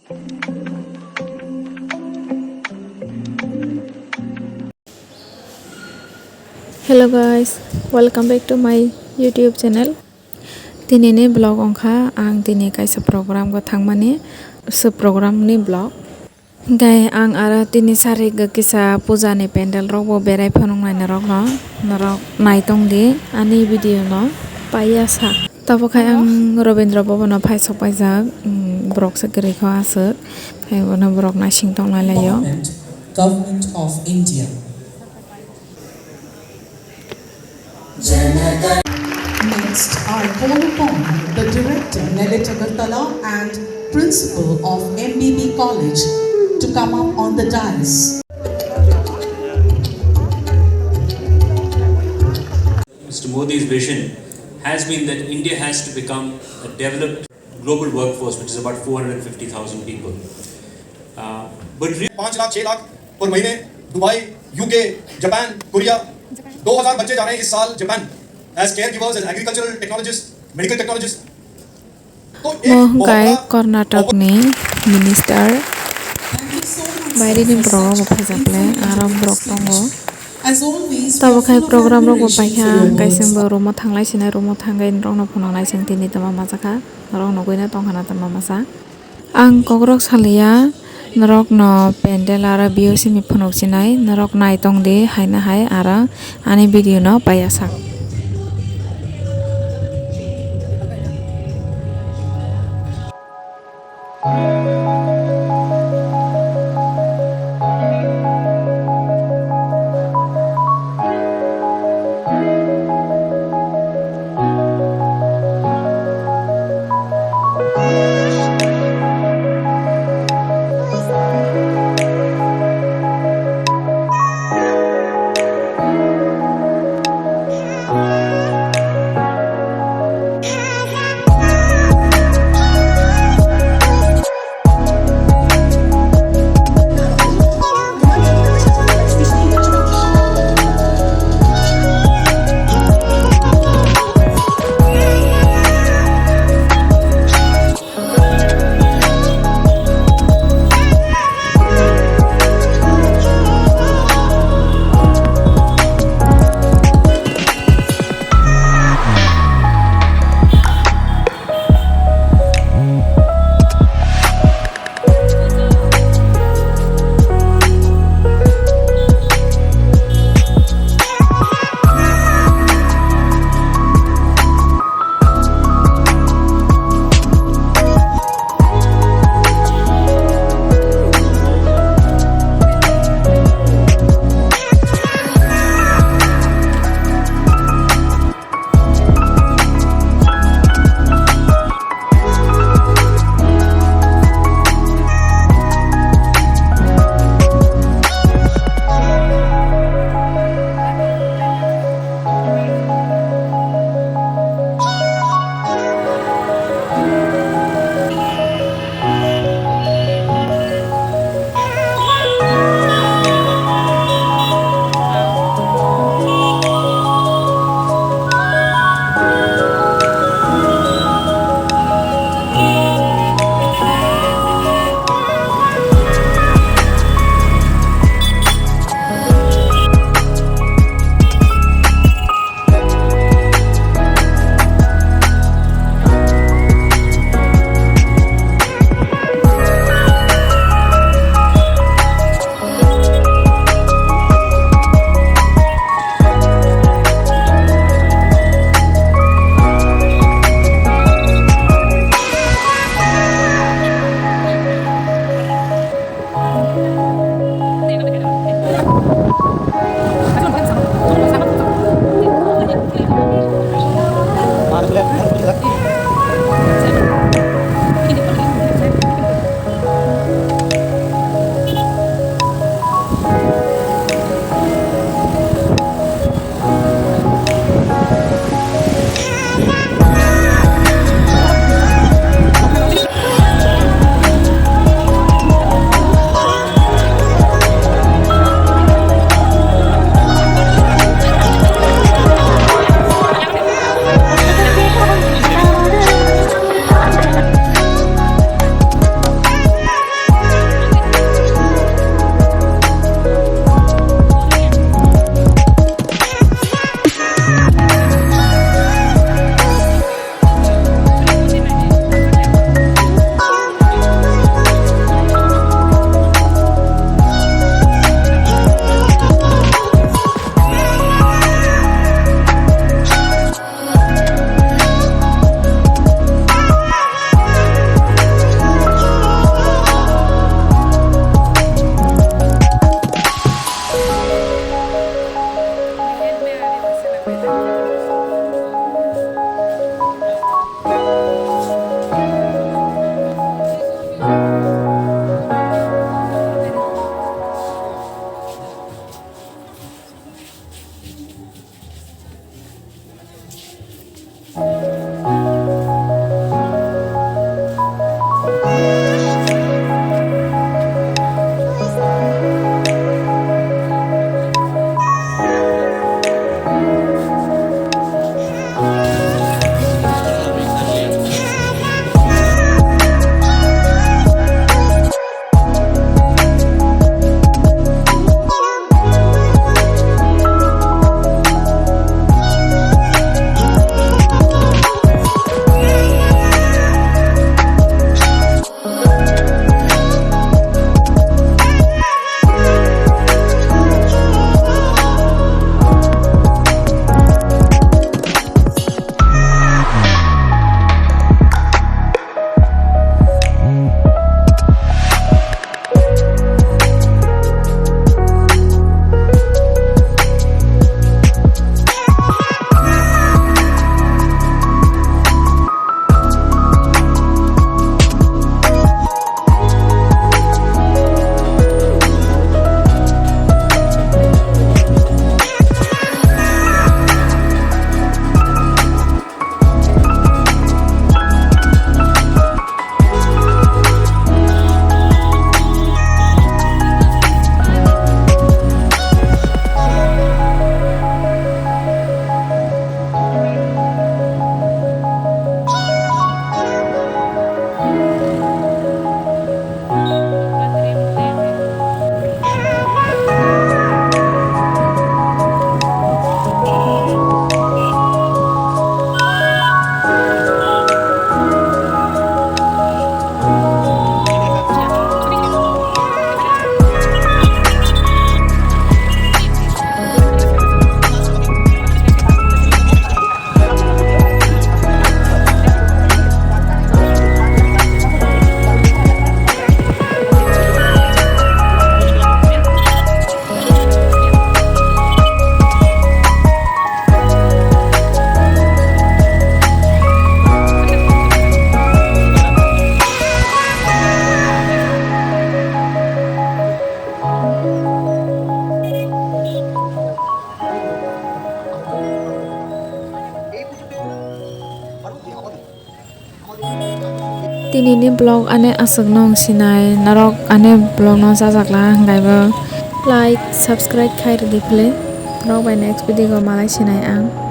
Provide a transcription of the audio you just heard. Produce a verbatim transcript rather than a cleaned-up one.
Hello guys, welcome back to my YouTube channel. Tini ni vlog wngkha ang tini kaisa program go thangmani, se program ni vlog. Gai ang aro tini sari kisa puja ni pendel rok bo berai phunuk nai norok no, norok nai tong di ani video no paiya sa. Tabo khai ang Rabindra Bhavan o phai sok paijak, mm, borok se kwrwi kho aswk, khai bono borok naising tong lai lai o. Government, Government of India. Next, I call upon the Director, NELET Agartala and Principal of M B B College to come up on the dais. Mister Modi's vision has been that India has to become a developed global workforce, which is about four hundred fifty thousand people. Uh, but re- पाँच लाख, छह लाख per महीने, Dubai, UK, Japan, Korea, दो हज़ार बच्चे जा रहे हैं इस साल Japan, as caregivers, as agricultural technologists, medical technologists. तो एक Mo बहुत hwnkhe बड़ा Karnataka ni minister, baire ni borok rok bo phaijak le, aro borok tongo. Tabo khai program rok bo paikha, kaisa bo room o thanglai sinai, room o thangwi norok no phunuknai sing tini tamo majakha, norok nugwi no tongkha na tamo masa. Ang kokrok saliya, norok no pendel aro view simi phunuk sinai, norok nai tong di haino hai aro ani video no paiya sak. Nini vlog ani aswk nung sinai, norok ani vlog no chajakla hwnkhe bo like, subscribe khai rwdi phile, norok bai next video o malai sinai ang.